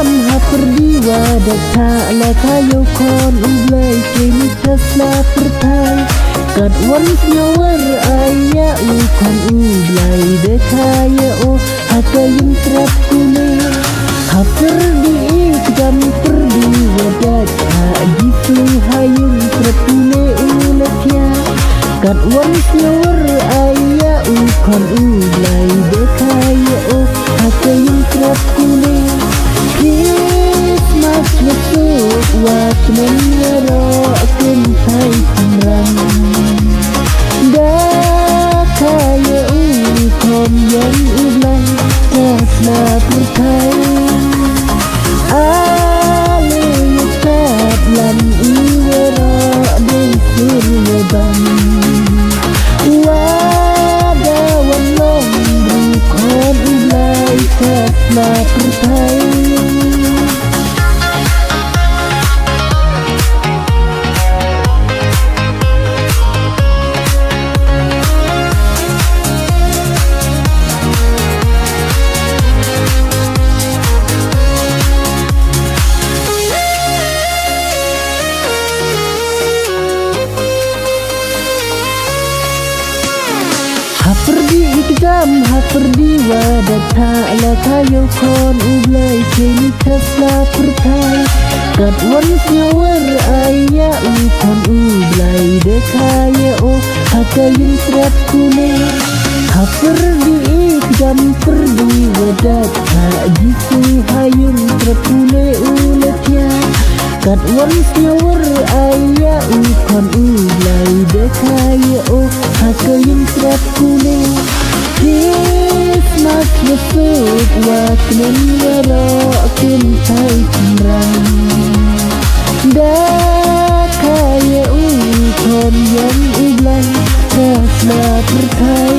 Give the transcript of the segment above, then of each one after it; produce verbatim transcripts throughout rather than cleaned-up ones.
Ha pyrdi wa da thah la ka ïa u khon u Blei, kein ka sla pyrthai. Kat wan sngewbha ai ïa u khon u Blei da ka ïa u ha ka ïing trep pule. Ha pyrdi i kjam pyrdi wa da thah Jisu ha ïing trep pule u la thiah. Kat wan sngewbha ai ïa u khon u Blei da ka ïa u ha ka ïing trep pule. Christmas la suk wa tngen ïaroh kynthei tynrai. Da ka ïa u khon ïa u Blei ka sla pyrthai. Ale ïa tat lam i ïaroh dei sur ïa ban. Wa da wan long ruh khon u Blei ka sla pyrthai. Ha pyrdi i kjam, ha pyrdi wa da thah la ka ïa u khon u Blei, kein ka sla pyrthai. Kat wan sngewbha ai ïa u khon u Blei da ka ïa u ha ka ïing trep pule. Ha pyrdi i kjam pyrdi wa da thah Jisu ha ïing trep pule u la thiah. Kat wan sngewbha ai ïa u khon u Blei da ka ïa u ha ka ïing trep pule. Christmas la suk wa tngen ïaroh kynthei tynrai. Da ka ïa u khon ïa u Blei ka sla pyrthai.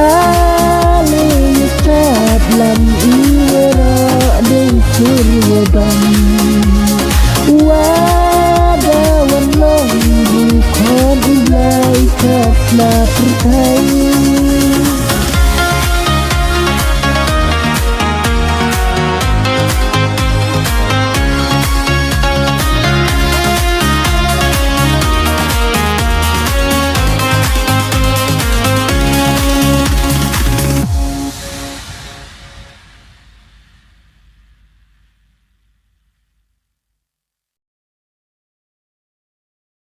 Ale ïa tat lam i ïaroh dei sur ïa ban. Wa da wan long ruh khon u Blei ka sla pyrthai.